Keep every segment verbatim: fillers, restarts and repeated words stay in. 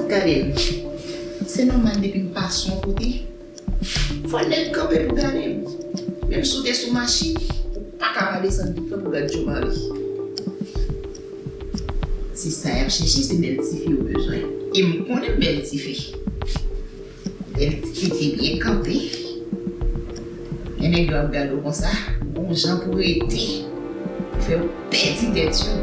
Gade m. Se nòmal depi m pase yon kote, fò nèg kanpe pou gade m. Menm si w te sou machin, ou pa ka pa desann vit lan pou gad Djo Mali. Se sa y ap chèche, se bèl tifi yo bezwen. E m konnen m bèl tifi. Bèl tifi byen kanpe. Lè nèg yo ap gade w konsa, gon jan pou rete, pou fè yo pèdi tèt yo.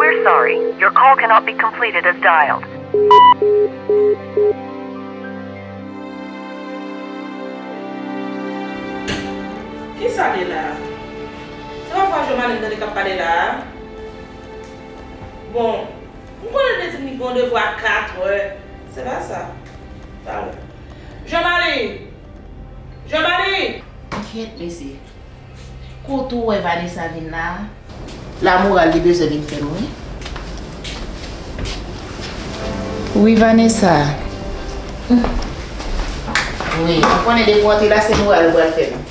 We're sorry, your call cannot be completed as dialed. Kisa li la? Se pa vwa Jomane m tande k ap pale la a? Bon, m konnen l te di m li gen yon devwa a katrè. Se pa sa. Talè. Jomane! Jomane! Kyèt, mesye. Kote w wè Vanessa vin la a? Lamoral li bezwen vin fè nou, wi. Wi, Vanessa. Wi, m konnen depi w antre la, se moral ou pral fè nou.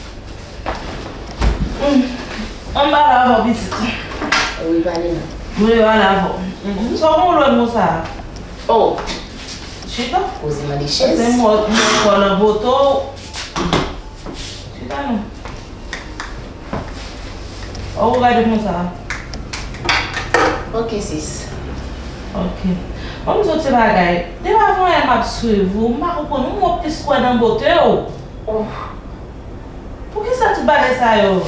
Anba la avè w, pitit. Wi, pale non. Mwen pale avè w. Sa w konn lòt mo sa a? Oh. Chita. Poze mande chèz. Se mò, mò kò nan poto. Chita non. Ou gade konsa. Ok, sis. Ok. Bon, m di w ti bagay. Depi avan yè m ap swiv ou, m pa konprann ou, m wè w plis kwè nan bote w. Oh. Poukisa tout bagay sa yo?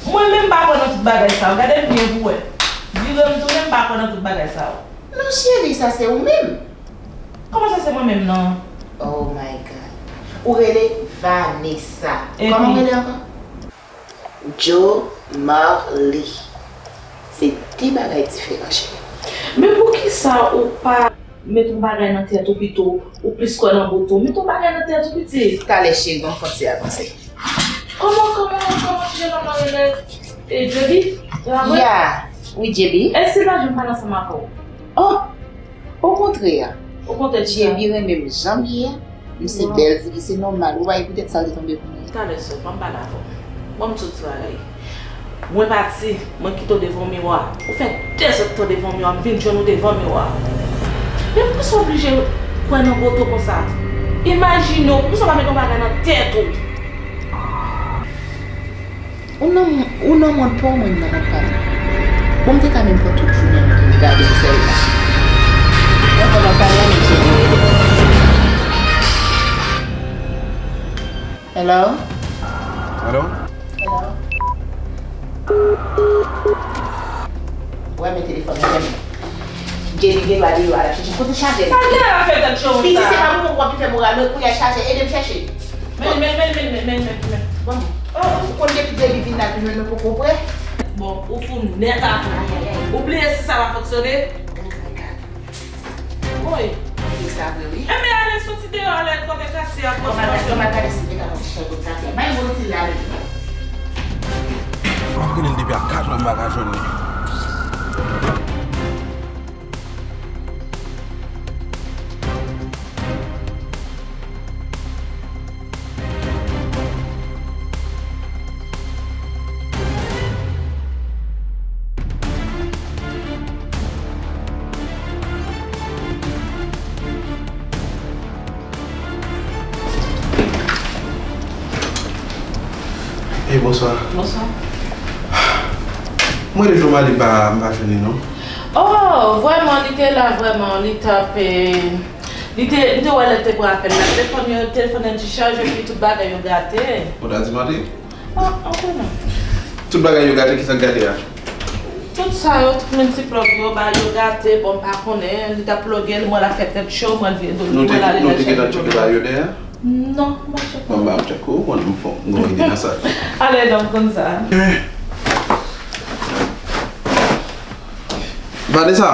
Mwen menm m pa kwè nan tout bagay sa yo. Gade m byen pou w wè. Vire m tounen, m pa kwè nan tout bagay sa yo. Non, cheri, sa se ou menm. Kòman sa se mwen menm nan? Oh my God. Ou rele Vanessa. Epi? Kòman ou rele ankò? Djo Marley. Se de bagay diferan, cheri. Men poukisa ou pa met yon bagay nan tèt ou pito, ou plis kwè nan bote w? Met yon bagay nan tèt ou, pitit. Talè, cheri, ban m fon ti avanse. Kòman, kòman, kòman ti jenòm nan rele? E, Djebi? Se pa vre? Ya, wi, Djebi. E si l pa janm pale ansanm avè w? Oh! Okontrè, Okontrè, Djebi renmen m jan m ye a. M se bèl tifi, se nòmal. Ou pa wè poutèt sa l te tonbe pou mwen. Talè, sè, ban m pale avè w. Ban m di w ti bagay. Mwen pati, mwen kite w devan yon miwa. Ou fè dezòd tan devan yon miwa, m vin jwenn ou devan miwa. Men poukisa w oblije kwè nan bote w konsa? Imajine w, poukisa w pa met yon bagay nan tèt ou? Ou nan, ou nan mond pa w, mwen m nan mond pa m. Bon, m te ka menm pran tout jounen m pou m gade l sèlman. Mwen konn ap pale a, men m sot rele. Hello? Hello? Hello? Wè men telefòn nan fèmen. Djebi gen dwa deyò a l ap chèche. Kote chajè m? Sa gen la fè tèt cho konsa? Piti, se pa pou mwen w ap vin fè moral mwen, kounye a chajè, ede m chèche. Men, men, men. Bon, ou konn depi Djebi vin la, pi jwenn nou poko prè. Bon, ou fou nèt atou. Ay, ay, ay. Ou bliye si sa va fonksyone? Oh my God. Woy. Li sa vre, wi. Enben, ale soti deyò, ale kote katye a, kote. Bon, m al gade si m te ka wè yon ti chay kote katye a. Bay mwen ti la, ale. M ap rele l depi a kat lè m pa ka jwenn li. Ey, bonswa. Bonswa. Mwen rele Jomali, m pa, m pa jwenn li non. Oh, vrèman, li te la, vrèman, li t ap, eh, li te, m te wè lè l te pran apèl la. Telefòn yo, telefòn nan dichaj, epi tout bagay yo gate. Ou ta di mande? Ah, ok, non. Tout bagay yo gate, kisa k gate a? Tout sa yo, tout menm ti plòg yo, ba yo gate, bon, m pa konnen, li t ap ploge l, mwen l ap fè tèt cho, mwen l vire do l, mwen l ale nan chèche pwoblèm. Nou te gentan tcheke ba yo dèyè? Non, m pa tcheke. Bon, ba m tcheke, ou konnen m fò, m gon ide nan sa. Ale, donk, konn sa. Eh. Vanessa!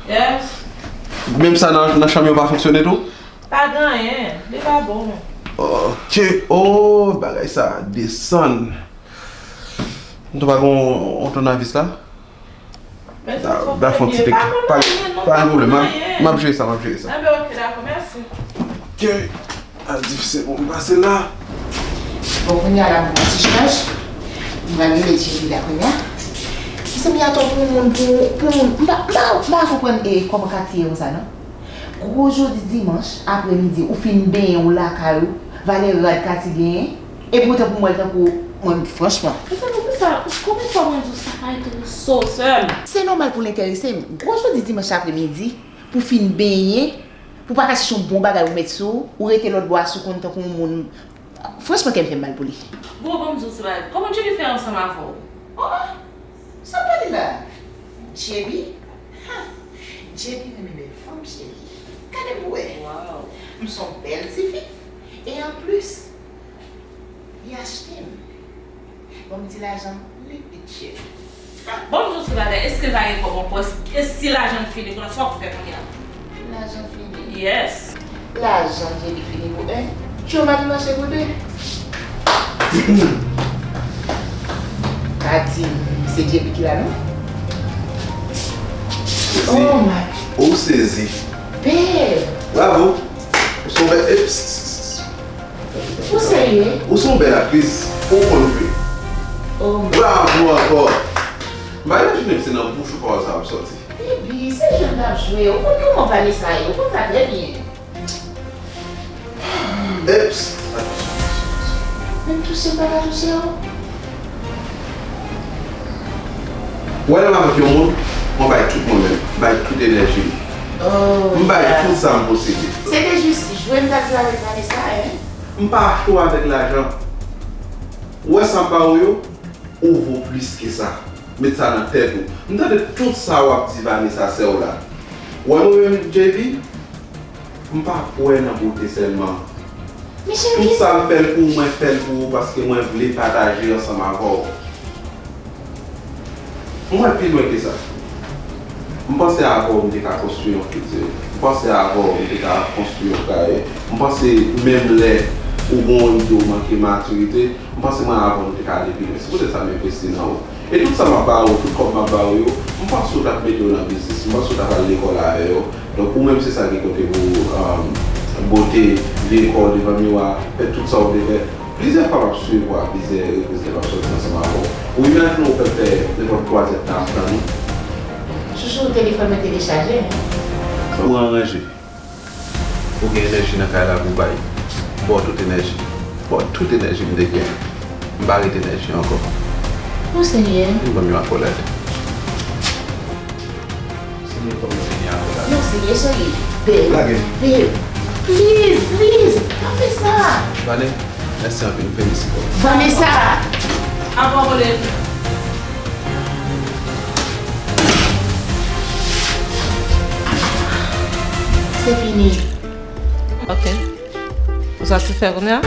Yes? Menm sa nan, nan chanm yo pa fonksyone tou? Pa gen anyen, li pa bon. Ok, oh, bagay sa desann. Nou pa gen yon, yon tounavis la? Da fè yon ti pek. Pa gen pwoblèm, m ap jere sa, m ap jere sa. Enben, ok, dakò, mèsi. Ok. Al difisil pou m pase la. Bon, kounye a la, m pran ti chaj. M pral rele Jerry la kounye a. Mezanmi, atò pou moun, pou, pou moun. M pa, m pa, m pa konprann e kòman Katy ye konsa, non. Gwo jodi dimanch, apremidi, ou fin benyen w lakay ou, valè rad Katy genyen, epi ou tankou m wè l tankou mwen, franchman. Mezanmi, poukisa, konbyen fwa mwen di w sa pa enterese w, sè m? Se nòmal pou l enterese m. Gwo jodi dimanch apremidi, pou fin benyen, pou pa ka chèche yon bon bagay ou met sou ou, ou rete lòt bò a sou konn tankou yon moun. Franchman, kè m fè m mal pou li. Bon, ban m di w ti bagay. Kòman Jerry fè ansanm avè w? Oh, sa w pale la? Jerry? Ha! Jerry renmen bèl fanm, cheri. Gade pou wè. Waw. M se yon bèl tifi. E anplis, li achte m. Ban m ti lajan m, li pitye. Bon, m di w ti bagay, èske l pa gen kòb ankò? E si lajan l fini, kounye a, sa w ap fè kounye a? Lajan fini? Yes. Lajan Jerry fini pou en, Giovanni mache pou de. Pa di m se Jerry ki la, non? Sezi. Oh my. Ou sezi. Bèl. Bravo. Ou se yon bèl, eh, pss, pss, pss. Ou serye? Ou se yon bèl aktris. Ou konn jwe. Oh. Bravo ankò. M pa imajine m se nan bouch ou pawòl sa ap sòti. Baby, se jwe m t ap jwe. Ou konn kòman Vanessa ye. Ou konn sa trè byen. Eps. Menm touche m pa ka touche w. Wè, lè m avèk yon moun, mwen bay tout mwen menm, m bay tout enèji m. Oh, m bay tout sa m posede. Se te jis jwe m t ap jwe avèk Vanessa, en? M pa achte w avèk lajan. Ou wè sa m ba ou yo, ou vo plis ke sa. Met sa nan tèt ou. M tande tout sa w ap di Vanessa, sè w la. Wè mwen menm, J B, m pa kwè nan bote sèlman. Tout sa m fè l pou ou, mwen fè l pou ou paske mwen vle pataje ansanm avè w. M wè pi lwen ke sa. M panse avè w m te ka konstwi yon fiti. M panse avè w m te ka konstwi yon kay. M panse menm lè ou gen yon ide w manke matirite, m panse mwen avè w m te ka ale pi lwen. Se poutèt sa m envesti nan ou. E tout sa m ap ba ou, tout kòb m ap ba ou yo, m panse ou t ap mete yo nan biznis, m panse ou t ap al lekòl avè yo. Donk, ou menm, se sa gen kote pou, um, bote vye kò w devan miwa, fè tout sa w vle fè. Plizyè fwa m ap swiv ou a plizyè repriz lè m ap sòti ansanm avè w. Ou imajine w fè fè nenpòt twa zèdtan ap tann ou. Chouchou, telefòn mwen te dechaje, en. Ou an ranje. Ou gen enèji nan kay la pou bay. Ba w tout enèji. Ba w tout enèji m te gen. M pa ret enèji ankò. O Senyè. Vin ban m yon akòlad. Senyè, kòman Senyè a la? Non, Senyè, cheri. Babe. Lage m. Babe. Please, please. Pa fè sa. Vane, mèsi anpil. M felisite w. Vanessa! Abòne. Se fini. Ok. Ou satisfè kounye a?